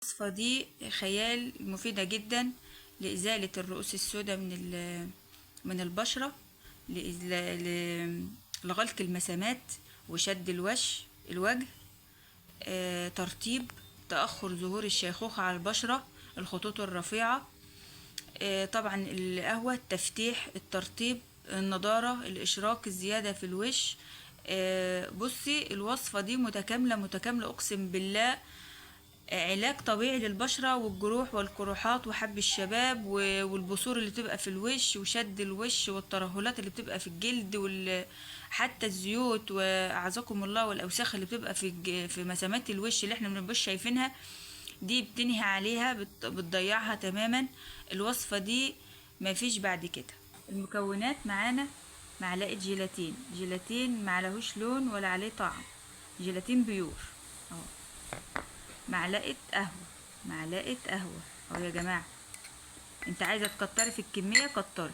الوصفة دي خيال، مفيدة جدا لإزالة الرؤوس السوداء من البشرة، لغلق المسامات وشد الوجه، ترطيب، تأخر ظهور الشيخوخة على البشرة، الخطوط الرفيعة، طبعا القهوة، التفتيح، الترطيب، النضارة، الإشراق، الزيادة في الوش. بصي الوصفة دي متكاملة متكاملة، أقسم بالله. علاج طبيعي للبشرة والجروح والقروحات وحب الشباب والبثور اللي بتبقى في الوش وشد الوش والترهلات اللي بتبقى في الجلد حتى الزيوت وأعزكم الله والأوساخ اللي بتبقى في مسامات الوش اللي احنا مبنبقاش شايفينها دي، بتنهي عليها، بتضيعها تماما. الوصفة دي مفيش بعد كده. المكونات معانا معلقة جيلاتين، جيلاتين معلهوش لون ولا عليه طعم، جيلاتين pure اهو، معلقة قهوة، معلقة قهوة اهو يا جماعة. انت عايزة تكتري في الكمية كتري.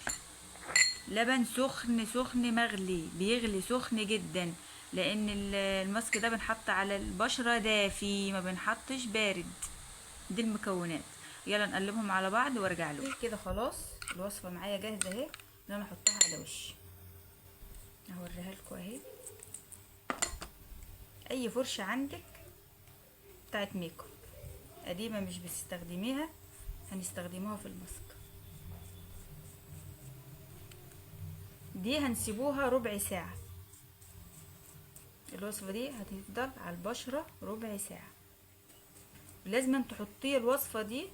لبن سخن سخن مغلي، بيغلي سخن جدا، لان الماسك ده بنحط على البشرة دافي، ما بنحطش بارد. دي المكونات، يلا نقلبهم على بعض وارجع لكم كده. خلاص الوصفة معايا جاهزة اهي، ان انا احطها على وشي، اوريها لكم اهي. اي فرشة عندك بتاعت ميك اب قديمة مش بتستخدميها هنستخدموها في الماسك دي. هنسيبوها ربع ساعة، الوصفة دي هتفضل على البشرة ربع ساعة. لازم تحطي الوصفة دي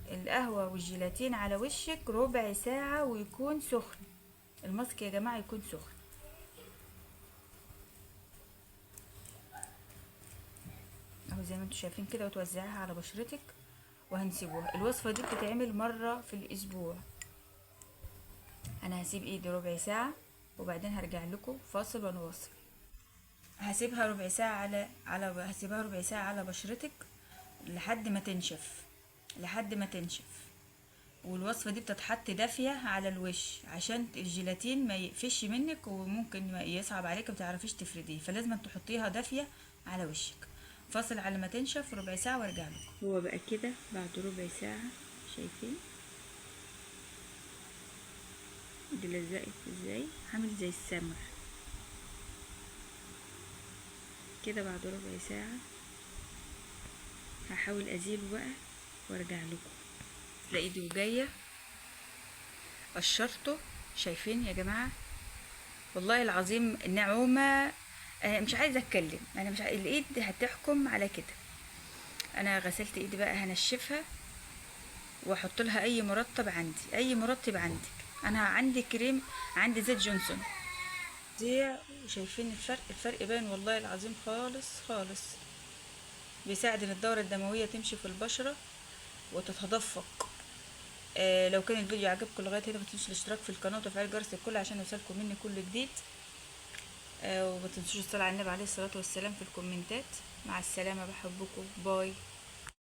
القهوة والجيلاتين على وشك ربع ساعة، ويكون سخن الماسك يا جماعة، يكون سخن. اهو زي ما انتم شايفين كده، وتوزعيها على بشرتك وهنسيبوها. الوصفة دي بتتعمل مرة في الاسبوع. انا هسيب ايدي ربع ساعة وبعدين هرجع لكم فاصل ونواصل. هسيبها ربع ساعة على، على، هسيبها ربع ساعة على بشرتك لحد ما تنشف، لحد ما تنشف. والوصفة دي بتتحط دافية على الوش عشان الجيلاتين ما يقفش منك وممكن ما يصعب عليك وما تعرفيش تفرديه، فلازم تحطيها دافية على وشك. فاصل على ما تنشف ربع ساعة وارجع لكم. هو بقى كده بعد ربع ساعة، شايفين دي لزقت ازاي، عامل زي السمر كده. بعد ربع ساعة هحاول ازيله بقى وارجع لكم. تلاقي ايدي وجاية قشرته، شايفين يا جماعة؟ والله العظيم نعومة. مش عايزة اتكلم، انا مش الايد هتحكم على كده. انا غسلت ايدي بقى، هنشفها واحط لها اي مرطب عندي، اي مرطب عندك. انا عندي كريم، عندي زيت جونسون دي، شايفين الفرق؟ الفرق باين والله العظيم خالص خالص. بيساعد ان الدورة الدموية تمشي في البشرة وتتدفق. لو كان الفيديو عجبكم لغاية هنا ما تنسوش الاشتراك في القناة وتفعيل جرس الكل عشان يوصلكم مني كل جديد. وما تنسوش الصلاة على النبي عليه الصلاة والسلام في الكومنتات. مع السلامة، بحبكم، باي.